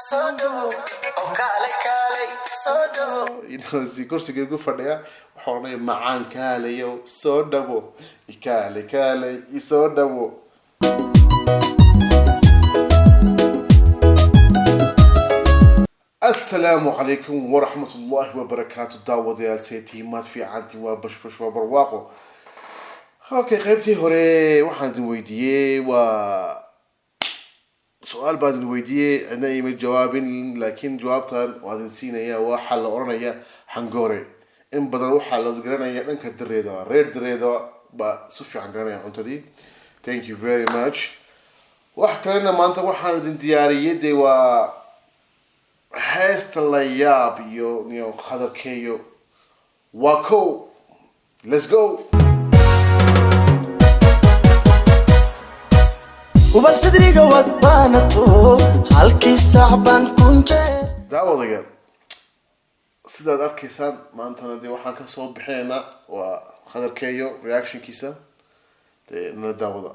Soo dhawow oo kaalay, kaalay, soo dhawow. Si kursiga ku fadhiya waxaa odhanaya, "Macaan kaalayo, soo dhabo, ikaalay, kaalay, isoo dhabo." Asalaamu calaykum waraxmat ullahi wabarakaatu. Daawadayaal, seetihimaad fiicantiin? Waa bashbash, waa barwaaqo. Okay, qaybtii hore waxaan idin weydiiyey, waa su-aal baan idin weydiiyey, cidna ima jawaabin, laakiin jawaabtan waa idin siinaya. Waxaa la oranaya hangoore. In badan waxaa la garanaya dhanka Direeda, reer Direeda baa si fiican garanaya cuntadii. Thank you very much. Wax kalena maanta waxaan idin diyaariyey dee waa heesta la yaab iyo Khadarkeeyo. Waa ko, let's go. Ubal sidriga wad baanato, halkii saac baan kun jeer. Daawadayaal, sidaad arkaysaan, maantana dee waxaan kasoo bixinaynaa waa Khadarkeeyo reactionkiisa. Dee nala daawada.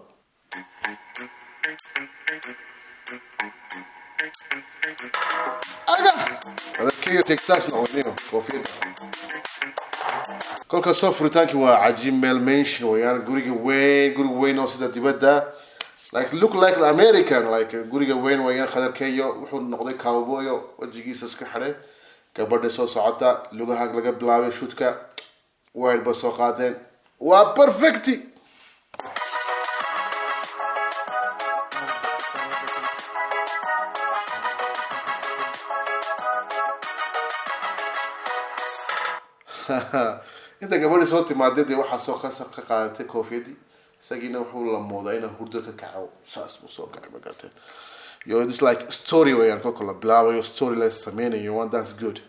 Aga Khadarkeeyo Texas noqoniyo koofiyadda kolka soo furitaankii waa cajiib. Meel mansion wayaan, guriga weyn, guriga weyn oo sida dibadda, like look like American, like guriga weyn wayaan. Khadarkeeyo wuxuu noqday cowboyo, wajigiisa iska xidhay. Gabadha soo socota, lugaha laga bilaabay shootka, wide ba soo qaadeen, waa perfect. Inta gabadhii soo timaadee dee waxaa soo qasab ka qaadatay koofiyadii. Isagiina wuxuu la moodaa inuu hurdo ka kaco, saas buu soo kacay, ma gartay? Yo, it's like story wayaan, kolka la bilaabayo story la sameynayo one, that's good.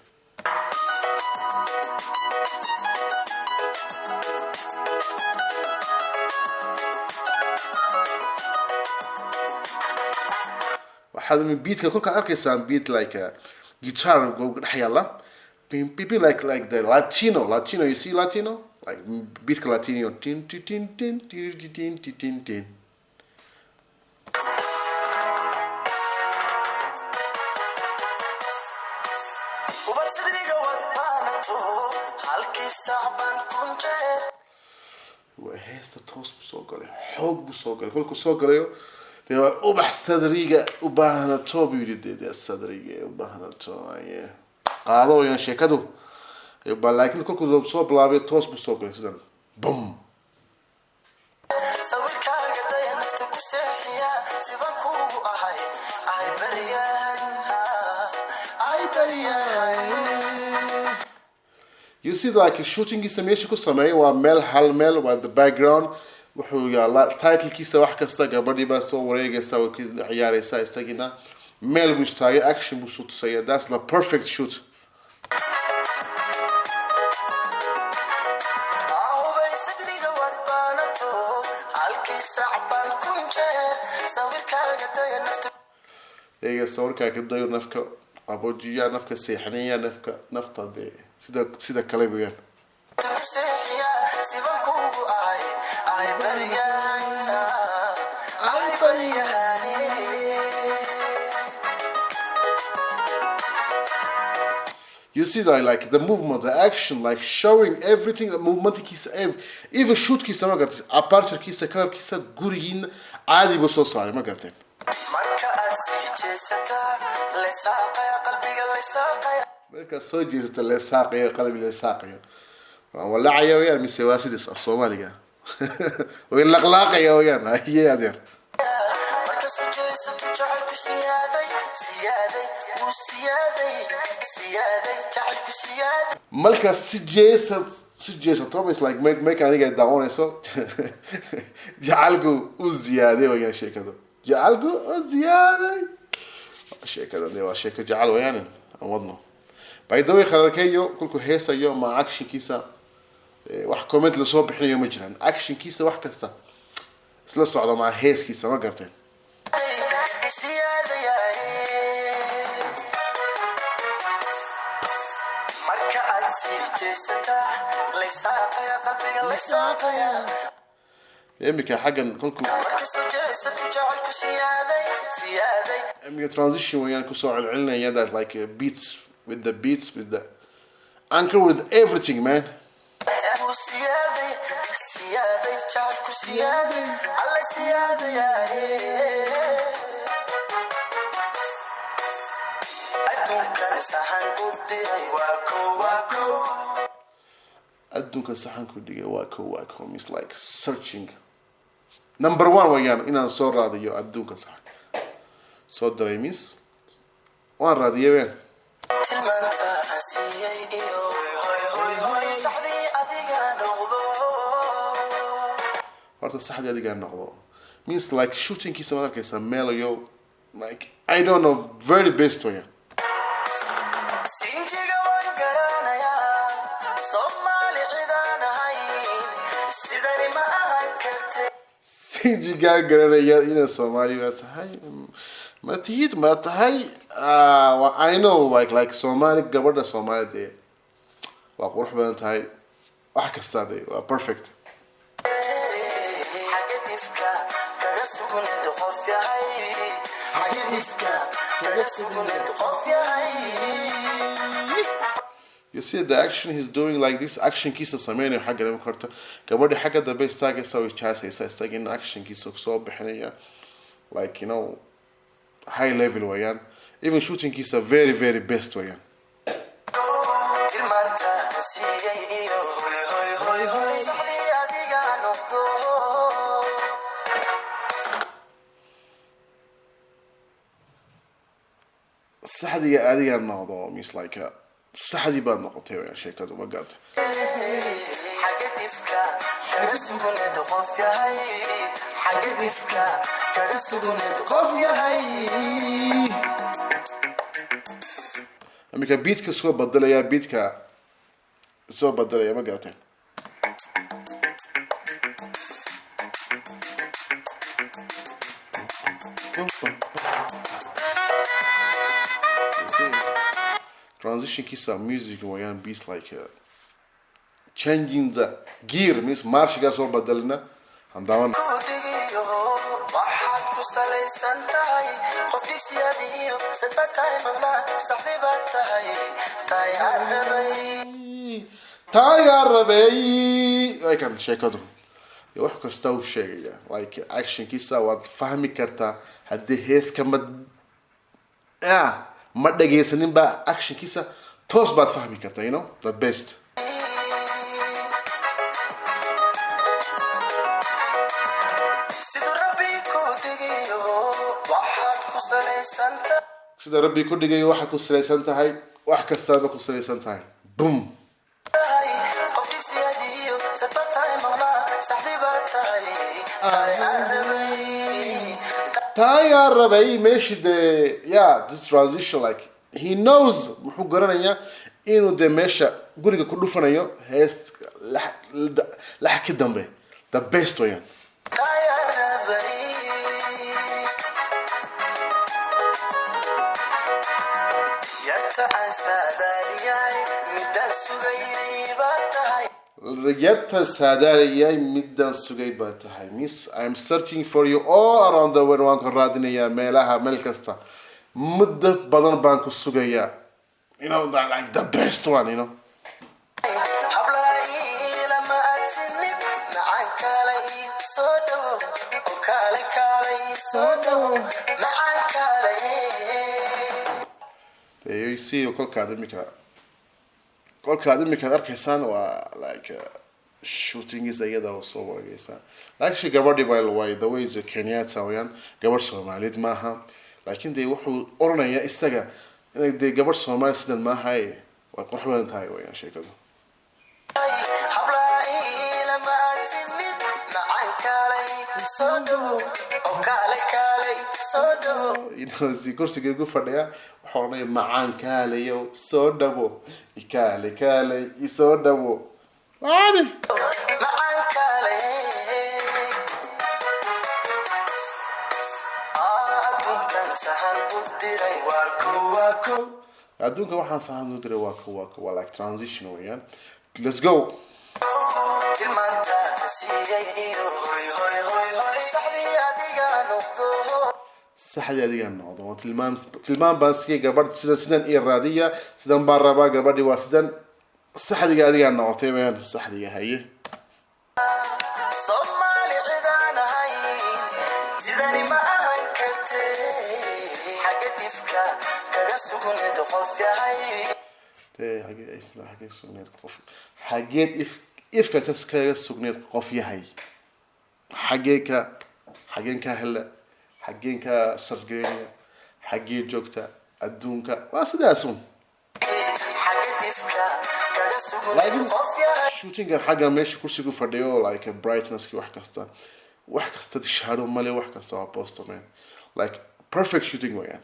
Waxaad beatka kolka arkaysaan, beat like a guitar dhex yaalla, pim pim pim, like the Latino, you see Latino, like beatka Latino, tin tin tin tin tin tin tin tin tin. Ubal sidriga wad baanato, halkii saac baan kun jeer. Waa heesta, toos buu soo galay, xoog buu soo galay. Kolkuu soo galayo dee waa "ubax sadriga u baahnato" buu yidhi. Dee sadriga u baahnato aye qaado wayaan sheekadu ba, laakiin kolkuu soo bilaabay toos buu soo galay, sidan bum. Sawirkaaga daya, nafta ku seexiya, siban kuugu ahay, ay baryan, ay baryan. You see, like shootingiisa meesha ku sameeyay waa meel, hal meel waa the background, wuxuu yaalaa titlekiisa, wax kasta. Gabadhii baa soo wareegaysa, way ku ciyaaraysaa, isagiina meel buu istaagay, action buu soo tusaya. That's the perfect shoot. Hubay sidriga wad baanato, halkii saac baan kun jeer sawirkaaga daya, nafta Eega sawirkaa ka dayo, nafka qaboojiya, nafka seexinaya, nafka nafta dee sida kale weeyaan. Ku seexiya, siban kuugu ahay, ay baryan, ay baryan. You see that, like the movement, the action, like showing everything, the movementkiisa, even shootkiisa, ma garatay? Aperturekiisa, colorkiisa, gurigiina caadi buu soo saaray, ma garatay? Marka aad sii jeesataa, lesaaqaya qalbiga, lesaaqaya. Markaad soo jeesata, leesaaqayo qalbi, leesaaqayo, waan walacaya weyaan, mise waa sidiis af Soomaaliga, way laqlaaqaya weyaan, haye adeer. Marka soo jeesato, jacaylku siyaaday, siyaaday, wuu siyaaday, siyaaday, jacaylku siyaaday. Marka si jeesa, si jeesato, is like make aniga daawanayso, jacalku u ziyaaday weyaan sheekadu, jacalku u ziyaaday sheekada. Dee waa sheeko jacal weyaan, aan wadno. By the way, Khadarkeeyo kolkuu heesayo ma actionkiisa, wax comment lasoo bixinayo ma jiraan. Actionkiisa wax kasta isla socda maa heeskiisa, ma garteen? Siyaadayay. Marka aad sii jeesataa, laysaaqaya qalbiga, laysaaqaya. Imika xaggan kolkuu Marka soo jeesato, jacaylku siyaaday, siyaaday. Imika transition weeyaan kusoo celcelinaya that like beats with the beats, with the anchor, with everything, man. Ku siyaaday, siyaaday, jacaylku siyaaday, alla siyaadayaye. Adduunkan sahan u diray waa kow, waa kow. Adduunka saxan ku dhigay waa ko, waa ko means like searching number one weeyaan, inaan soo raadiyo. Adduunka saxan soo diray means waan raadiyay ween. Tilmaanta aan siiyey iyo hoy hoy hoy, saxdii adiga noqdo. Horta saxdii adigaa noqdo means like shootingkiisa maad arkaysaa meelayo, like I don't know, very best weeyaan. Sinjiga waan garanayaa, Soomaali cidaan ahayn sidani ma ahan karte. Sinjigaa garanaya inaad Soomaaliga tahay, ma tihid, ma tahay. I know like Soomaali, gabadha Soomaali dee waa qurux badan tahay, wax kasta dee waa perfect. Xagga difka kaga sugneed qof yahay, xagga difka kaga sugneed qof yahay. You see the action he's doing, like this actionkiisa sameynayo xagga dambe korta, gabadhi xagga dambe istaagaysa, way jaasaysa, isagina actionkiisa soo bixinaya, like high level weeyaan. Even shootingkiisa very very best weeyaan. Tilmaanta aan siiyey iyo hoy hoy hoy hoy, saxdii adiga noqdo. Saxdiga adiga noqdo means like saxdii baad noqotay weeyaan sheekadu, ma garata? Xagga difka kaga sugneed qof yahay, xagga difka kaga sugneed qof yahay. Iminka beatka soo bedelaya, beatka soo bedelaya, ma garatay? You see? Transitionkiisa music weeyaan, beats like changing the gear means maarshigaa soo bedelina handaawan. Ku dhigiyo waxaad ku salaysan tahay qof dhigsiyadiyo sadba tahay, maqnaa saxdi baad tahay, tahay aan rabay. Taagaa rabay way kan sheekadu. Iyo wax kasta uu sheegaya, like actionkiisa waad fahmi kartaa haddii heeska ma dhagaysanin ba, actionkiisa toos baad fahmi kartaa, the best. Siduu Rabbi ku dhigiyo waxaad ku salaysan Sida Rabbi ku dhigayo waxaad ku salaysan tahay, wax kastaaba ku salaysan tahay, boom. tahay qof dhigsiyadiyo sadba tahay, maqnaa saxdi baad tahay, tahay aan rabay. Taagaa rabay meeshii dee, yeah, this transition, like he knows, muxuu garanayaa inuu dee meesha guriga ku dhufanayo hees lax ka dambe, the best weeyaan. Tahay aan rabay. Yarta aan saadaaliyay midaan sugayay baad tahay. Yarta saadaaliyay midaan sugay baa tahay means I'm searching for you all around the world, waan ku raadinayaa meelaha, meel kasta, muddo badan baan ku sugayaa, that, like the best one. Hablaha ilama aadsinid, macaan kaalay soo dhawo, oo kaalay, kaalay soo dhawo, macaan kaalay. Dee, you see, kolkaad imika arkaysaan waa like shootingis iyada oo soo wareegaysaa. Actually gabadhi by the way is Kenyatta weeyaan, gabadh Soomaaliyeed maaha, laakiin dee wuxuu oranayaa isaga inay dee gabadh Soomaali sidan maaha, way qurux badan tahay weeyaan sheekadu. Hablaha ilama aadsinid, macaan kaalay soo dhawo, oo kaalay, kaalay soo dhawo. Si kursiga igu fadhiya wuxuu oranaya macaan kaalayow soo dhabo, ikaalay, kaalay isoo dhabo, caadi. Macaan kaalay. Adduunkan sahan u diray waa kow, waa kow. Adduunka waxaan sahan u diray waa ko, waa ko, waa like transition weeyaan. Let's go. Tilmaanta siiyey iyo hoy hoy hoy hoy, saxdii adiga noqdo. Saxdii adigaa noqdo. Waa tilmaam, tilmaam baan siiyey gabadh, sida sidan iyo raadiya, sidan baan rabaa. Gabadhi waa sidan, saxdiga adigaa noqotay weyaan, saxdiga haye. Soomaali cidaan ahayn sidani ma ahan karte, xagga difka kaga sugneed qof yahay. Dee xagee sugneed qof, xageed ifka kaga sugneed qof yahay? Xagee ka, xageen ka hela, xageen ka sargeynaya, xagee joogta adduunka? Waa sidaas un. Xagga difka kaga sugneed Laakiin qof yahay. shootingan xagga meesha kursigu fadhiyo, like brightnesski, wax kasta, wax kasta shadow male, wax kasta waa posto, man, like perfect shooting weeyaan.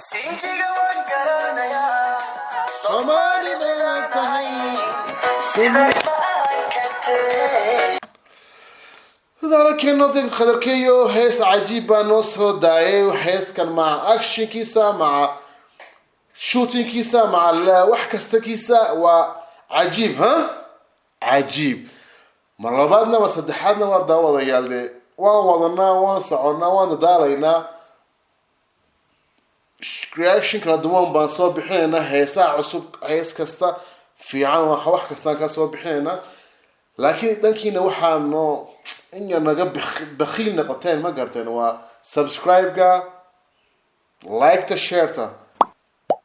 Sinjiga waan garanayaa. Soomaali baan tahay. Sidani ma ahan karte. Sidaan arkeyno dee, Khadarkeeyo hees cajiib baa noo soo daayay. Heeskan maca actionkiisa, maca shootingkiisa, maca wax kastakiisa waa cajiib, ha, cajiib. Mar labaadna, mar saddexaadna waa daawadayaal. Dee waan wadanaa, waan soconaa, waan dadaalaynaa, reaction kala duwan baan soo bixinaynaa, heesaha cusub, hees kasta fiican, wax kastaan ka soo bixinaynaa. Laakiin dhankiina waxaa noo inya naga bakhiil noqoteen, ma garteen? Waa subscribe-ga, like-ta, share-ta.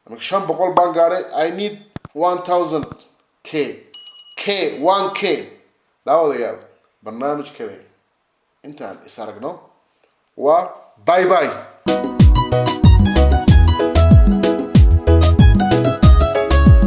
500 baan gaadhay. I need 1000 k k one k. Daawadayaal, barnaamij kale intaan is aragno, waa bye bye.